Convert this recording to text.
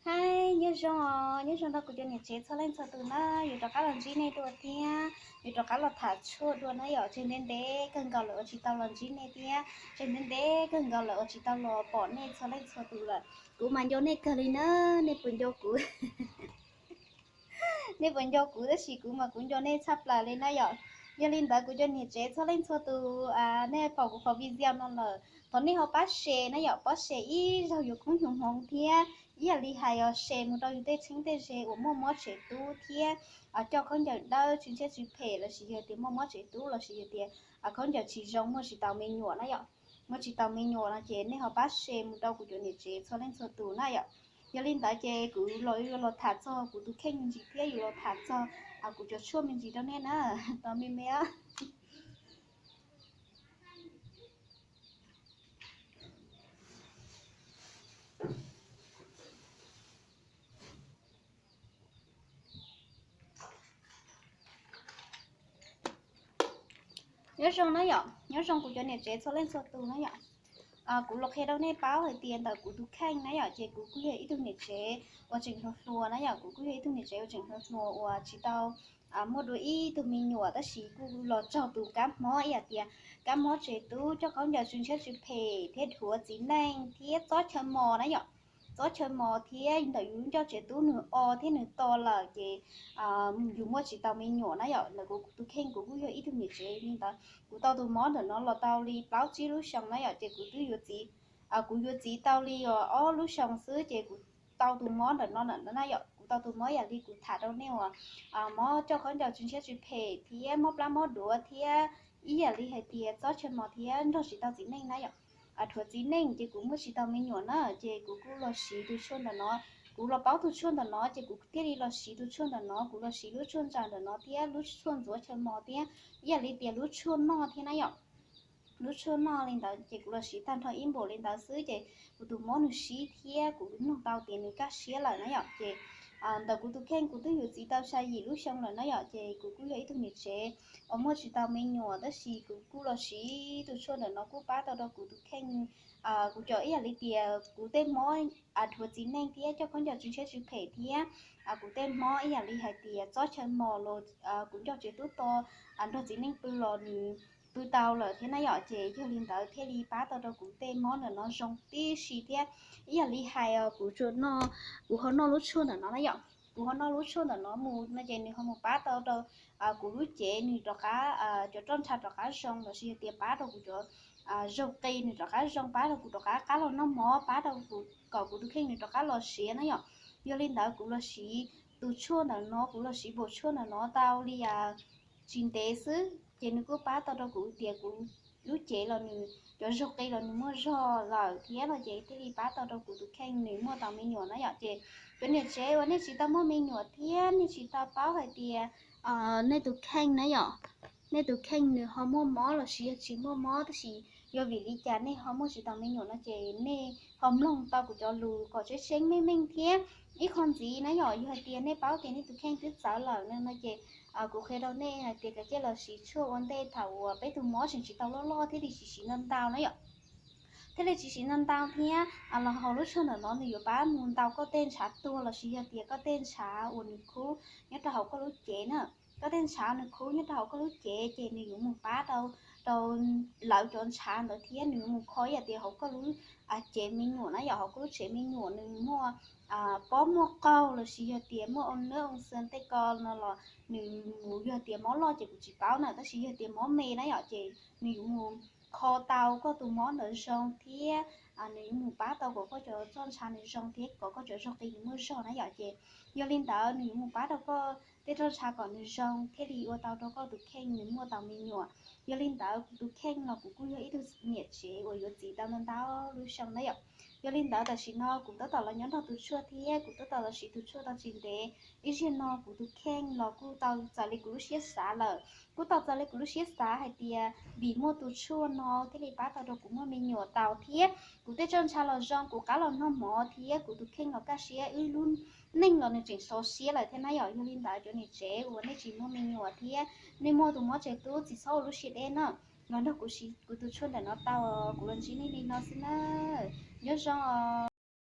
Hais nyob zoo os, nyob zoo rau kuv cov niam tsev txhua leej txhua tus na, yuav rov qab los ntsib nej dua thiab yuav rov qab los tham tshuaj dua na yom. Tseg ntev ntev kawg nkaus lawm uas tsis tau los ntsib nej thiab tseg ntev ntev kawg nkaus lawm uas tsis tau los pom nej txhua leej txhua tus lawm. Kuv mas nco nej kawg li na, nej puas nco kuv? Nej puas nco kuv? Tab sis kuv mas kuv nco nej tshaj plaws li na yom. Yog li ntawd kuv cov niam tsev txhua leej txhua tus, nej pom kuv qhov video no lawm, thov nej ho pab share na yom, pab share ib zaug yuav koob hmoov thiab ib yam li hais os, share mus rau yus tej txheeb tej ze uas muaj mob tsev tub thiab coj khaub ncaws dawb tsw ntshiab tsw phem lossis yog tias muaj mob tsev tub lossis yog tias khaub ncaws tsis zoo muaj tsis tau me nyuam na yom. Muaj tsis tau me nyuam no ces nej ho pab share mus rau kuv cov niam tsev txhua leej txhua tus na yom. Yog li ntawd ces kuv los yuav los tham txog kuv tus kheej me ntsis thiab yuav los tham txog kuv cov tshuaj me ntsis rau nej na. Tos me me os. Nyob zoo na yom, nyob zoo kuv cov niam tsev txhua leej txhua tus na yom. Kuv los qhia rau nej paub hais tias ntawm kuv tus kheej na yom, ces kuv kuj yog ib tug niam tsev uas tseem hluas hluas na yom, kuv kuj yog ib tug niam tsev uas tseem hluas hluas uas tsis tau muaj dua ib tug me nyuam, tab sis kuj los raug tus kab mob ib yam tias kab mob tsev tub, coj khaub ncaws tsw ntshiab tsw phem thiab dhuav txiv neej thiab txob chaw mos na yom. Txob chaw mos thiab ntawm yus lub ncauj tsev tub nws o thiab nws to lawm ces yus muaj tsis tau me nyuam na yom. Ntawm kuv tus kheej kuv kuj yog ib tug niam tsev li ntawd, kuv tau tus mob ntawm no los tau li plaub tsib lub xyoo na yom, ces kuv twb yuav txiv, kuv yuav txiv tau li ob lub xyoo xwb ces kuv tau tus mob ntawm no na yom. Kuv tau tus mob yam li kuv tham rau nej uas mob coj khaub ncaws tsw ntshiab tsw phem thiab mob plab mob duav thiab ib yam li hais tias txob chaw mos thiab nrog tsis tau txiv neej na yom. Dhuav txiv neej ces kuv muaj tsis tau me nyuam na, ces kuv kuj los siv tus tshuaj ntawm no. Kuv los paub tus tshuaj ntawm no ces kuv thiaj li los siv tus tshuaj ntawm no, kuv los siv lub tshuaj ntsaws ntawm no thiab lub tshuaj ntxuav chaw mos thiab ib yam li tias lub tshuaj noj thiab na yom. Lub tshuaj noj li ntawd ces kuv los siv tag nrho ib npaum li ntawd xwb ces kuv tus mob nws sib thiab kuv mloog tau tias nws kaj siab lawm na yom. Ces ntawm kuv tus kheej kuv twb yuav txiv tau xya yim lub xyoo lawm na yom, ces kuv kuj yog ib tug niam tsev uas muaj tsis tau me nyuam, tab sis kuv kuj los siv tus tshuaj ntawm no kuj pab tau rau kuv tus kheej. Kuv cov ib yam li tias kuv tej mob dhuav txiv neej thiab coj khaub ncaws tsw ntshiab tsw phem thiab kuv tej mob ib yam li hais tias txob chaw mos los kuv ncauj tsev tub to nrog txiv neej pw los nws pw tau lawm thiab na yom, ces yog li ntawd thiaj li pab tau rau kuv tej mob ntawm no zoo tib si thiab ib yam li hais os, kuv tsuas noj, kuv ho noj lub tshuaj ntawm no na yom. Kuv ho noj lub tshuaj ntawm no mus no ces nws ho mus pab tau rau kuv lub cev nws rov qab, cov roj ntsha rov qab zoo lossis yog tias pab rau kuv cov zaug qis nws rov qab zoo, pab rau kuv rov qab qab los noj mov, pab rau kuv kom kuv tus kheej nws rov qab los siav na yom. Yog li ntawd kuv los siv tus tshuaj ntawm no, kuv los siv npaum tshuaj ntawm no tau li tsis ntev xwb ces nws kuj pab tau rau kuv tias kuv lub cev los nws cov zaug qis los nws muaj zog lawm thiab no ces thiaj li pab tau rau kuv tus kheej nws muaj tau me nyuam na yom. Ces cov niam tsev uas nej tsis tau muaj me nyuam thiab nej tsis tau paub hais tias nej tus kheej na yom, nej tus kheej nws ho muaj mob lossis yog tsis muaj mob tab sis yog vim li cas nej ho muaj tsis tau me nyuam no ces nej ho mloog tau kuv cov lus kom tseeb tseeb meej meej thiab ib qho ntxiv na yom. Yog hais tias nej paub tias nej tus kheej twb txawv lawm no ces kuv qhia rau nej hais tias kav tsij los siv tshuaj ua ntej thaum uas peb tus mob tseem tsis tau loj loj thiaj li tsis siv ntau ntau na yom. Thiaj li tsis siv ntau ntau thiab los haus lub tshuaj ntawm no nws yuav pab mus ntaus koj tej ntshav tuag lossis yog tias koj tej ntshav uas nws khub nyob rau hauv koj lub cev na. Koj tej ntshav nws khub nyob rau hauv koj lub cev ces nws yuav mus pab rau, rau lawv cov ntshav ntawd thiab nws yuav mus kho ib yam tias hauv koj lub cev me nyuam na yom, hauv koj lub tsev me nyuam nws muaj pob muaj qaug lossis yog tias muaj oo nab oo xwm tej ko no los nws mus, yog tias mob loj ces kuv tsis paub na, tab sis yog tias mob me na yom ces nws yuav mus kho tau koj tus mob ntawd zoo thiab nws yuav mus pab tau kom koj cov roj ntsha nws zoo thiab kom koj cov zaug qis nws muaj zog na yom. Ces yog li ntawd nws yuav mus pab rau koj tej roj ntsha kom nws zoo thiaj li ua tau rau koj tus kheej nws muaj tau me nyuam. Yog li ntawd kuv tus kheej los kuv kuj yog ib tug niam tsev uas yuav txiv tau ntau ntau lub xyoo na yom. Yog li ntawd tam sim no kuv tab tom los nyob nrog tus tshuaj thiab kuv tab tom los siv tus tshuaj tau tsis ntev, ib zaug no kuv tus kheej los kuj tau txawm li kuv lub siab xav lawm. Kuj tau txawm li kuv lub siab xav hais tias vim muaj tus tshuaj no thiaj li pab tau rau kuv muaj me nyuam tau thiab kuv tej roj ntsha los zoo, kuv qab los noj mov thiab kuv tus kheej los kaj siab, wb lub neej los nws tseem so siab lawm thiab na yom. Yog li ntawd cov niam tsev uas nej tsis muaj me nyuam thiab nej muaj tus mob tsev tub tsis txhob ua lub siab deb na, los nrog kuv siv kuv tus tshuaj ntawm no tau, kuv los ntsib nej li no xwb na. Nyob zoo os.